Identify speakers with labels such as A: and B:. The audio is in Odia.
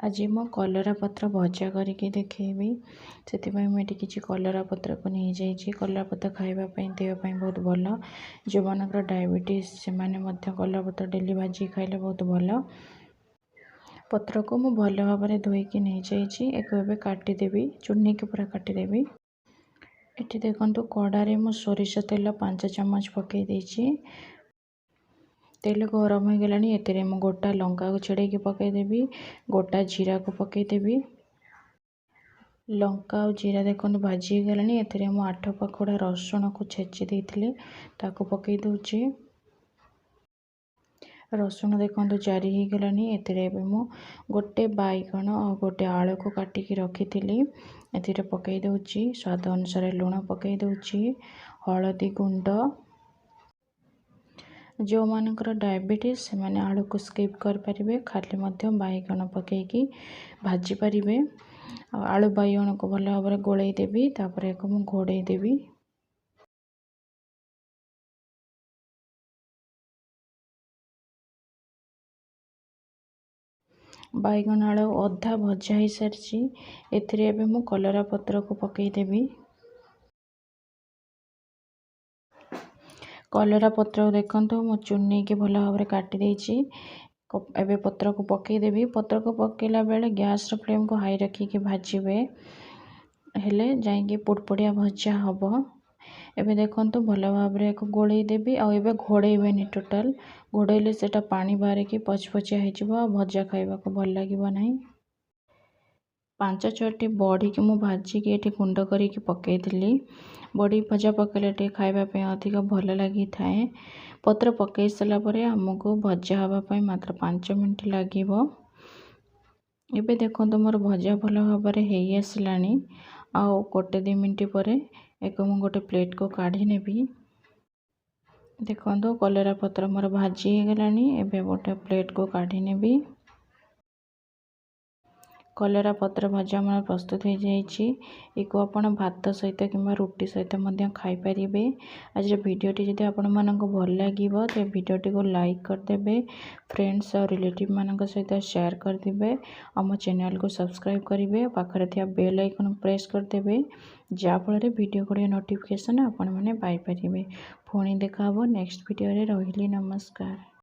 A: ଆଜି ମୁଁ କଲରା ପତ୍ର ଭଜା କରିକି ଦେଖେଇବି। ସେଥିପାଇଁ ମୁଁ ଏଠି କିଛି କଲରା ପତ୍ରକୁ ନେଇଯାଇଛି। କଲରା ପତ୍ର ଖାଇବା ପାଇଁ ଦେହ ପାଇଁ ବହୁତ ଭଲ। ଯେଉଁମାନଙ୍କର ଡାଇବେଟିସ୍ ସେମାନେ ମଧ୍ୟ କଲରା ପତ୍ର ଡେଲି ଭାଜିକି ଖାଇଲେ ବହୁତ ଭଲ। ପତ୍ରକୁ ମୁଁ ଭଲ ଭାବରେ ଧୋଇକି ନେଇଯାଇଛି। ଏକୁ ଏବେ କାଟିଦେବି, ଚୁନିକି ପୁରା କାଟିଦେବି। ଏଠି ଦେଖନ୍ତୁ କଡ଼ାରେ ମୁଁ ସୋରିଷ ତେଲ 5 ଚାମଚ ପକାଇ ଦେଇଛି। ତେଲ ଗରମ ହୋଇଗଲାଣି। ଏଥିରେ ମୁଁ ଗୋଟା ଲଙ୍କାକୁ ଛିଡ଼େଇକି ପକାଇଦେବି, ଗୋଟା ଜିରାକୁ ପକାଇଦେବି। ଲଙ୍କା ଆଉ ଜିରା ଦେଖନ୍ତୁ ଭାଜି ହେଇଗଲାଣି। ଏଥିରେ ମୁଁ 8 ପାଖୁଡ଼ା ରସୁଣକୁ ଛେଚି ଦେଇଥିଲି, ତାକୁ ପକାଇ ଦେଉଛି। ରସୁଣ ଦେଖନ୍ତୁ ଜାରି ହେଇଗଲାଣି। ଏଥିରେ ଏବେ ମୁଁ ଗୋଟେ ବାଇଗଣ ଆଉ ଗୋଟେ ଆଳୁକୁ କାଟିକି ରଖିଥିଲି, ଏଥିରେ ପକାଇ ଦେଉଛି। ସ୍ୱାଦ ଅନୁସାରେ ଲୁଣ ପକାଇ ଦେଉଛି, ହଳଦୀ ଗୁଣ୍ଡ। ଯେଉଁମାନଙ୍କର ଡାଇବେଟିସ୍ ସେମାନେ ଆଳୁକୁ ସ୍କିପ୍ କରିପାରିବେ, ଖାଲି ମଧ୍ୟ ବାଇଗଣ ପକାଇକି ଭାଜିପାରିବେ। ଆଉ ଆଳୁ ବାଇଗଣକୁ ଭଲ ଭାବରେ ଗୋଳେଇ ଦେବି, ତାପରେ ଏହାକୁ ମୁଁ ଘୋଡ଼େଇ ଦେବି। ବାଇଗଣ ଆଳୁ ଅଧା ଭଜା ହେଇସାରିଛି। ଏଥିରେ ଏବେ ମୁଁ କଲରା ପତ୍ରକୁ ପକାଇଦେବି। କଲରା ପତ୍ରକୁ ଦେଖନ୍ତୁ ମୁଁ ଚୁନେଇକି ଭଲ ଭାବରେ କାଟି ଦେଇଛି। ଏବେ ପତ୍ରକୁ ପକାଇଦେବି। ପତ୍ରକୁ ପକାଇଲା ବେଳେ ଗ୍ୟାସ୍ର ଫ୍ଲେମ୍କୁ ହାଇ ରଖିକି ଭାଜିବେ, ହେଲେ ଯାଇକି ପୁଡ଼ପୁଡ଼ିଆ ଭଜା ହେବ। ଏବେ ଦେଖନ୍ତୁ ଭଲ ଭାବରେ ଏହାକୁ ଗୋଳେଇ ଦେବି। ଆଉ ଏବେ ଘୋଡ଼େଇବେନି ଟୋଟାଲ୍, ଘୋଡ଼େଇଲେ ସେଇଟା ପାଣି ବାହାରିକି ପଚପଚିଆ ହେଇଯିବ ଆଉ ଭଜା ଖାଇବାକୁ ଭଲ ଲାଗିବ ନାହିଁ। 5-6ଟି ବଢ଼ିକି ମୁଁ ଭାଜିକି ଏଠି ଗୁଣ୍ଡ କରିକି ପକାଇଥିଲି। ବଢ଼ି ଭଜା ପକାଇଲେ ଟିକେ ଖାଇବା ପାଇଁ ଅଧିକ ଭଲ ଲାଗିଥାଏ। ପତ୍ର ପକାଇ ସାରିଲା ପରେ ଆମକୁ ଭଜା ହେବା ପାଇଁ ମାତ୍ର 5 ମିନିଟ୍ ଲାଗିବ। ଏବେ ଦେଖନ୍ତୁ ମୋର ଭଜା ଭଲ ଭାବରେ ହେଇ ଆସିଲାଣି। ଆଉ 1-2 ମିନିଟ୍ ପରେ ଏକ ମୁଁ ଗୋଟେ ପ୍ଲେଟ୍କୁ କାଢ଼ି ନେବି। ଦେଖନ୍ତୁ କଲରା ପତ୍ର ମୋର ଭାଜି ହେଇଗଲାଣି। ଏବେ ଗୋଟେ ପ୍ଲେଟ୍କୁ କାଢ଼ି ନେବି। କଲରା ପତ୍ର ଭଜା ଆମର ପ୍ରସ୍ତୁତ ହୋଇଯାଇଛି। ଏକୁ ଆପଣ ଭାତ ସହିତ କିମ୍ବା ରୁଟି ସହିତ ମଧ୍ୟ ଖାଇପାରିବେ। ଆଜିର ଭିଡ଼ିଓଟି ଯଦି ଆପଣମାନଙ୍କୁ ଭଲ ଲାଗିବ ତେବେ ଭିଡ଼ିଓଟିକୁ ଲାଇକ୍ କରିଦେବେ, ଫ୍ରେଣ୍ଡସ୍ ଆଉ ରିଲେଟିଭ୍ମାନଙ୍କ ସହିତ ସେୟାର କରିଦେବେ, ଆମ ଚ୍ୟାନେଲକୁ ସବସ୍କ୍ରାଇବ୍ କରିବେ, ପାଖରେ ଥିବା ବେଲ୍ ଆଇକନ୍କୁ ପ୍ରେସ୍ କରିଦେବେ, ଯାହାଫଳରେ ଭିଡ଼ିଓ ଗୁଡ଼ିକ ନୋଟିଫିକେସନ୍ ଆପଣମାନେ ପାଇପାରିବେ। ପୁଣି ଦେଖା ହେବ ନେକ୍ସଟ ଭିଡ଼ିଓରେ। ରହିଲି, ନମସ୍କାର।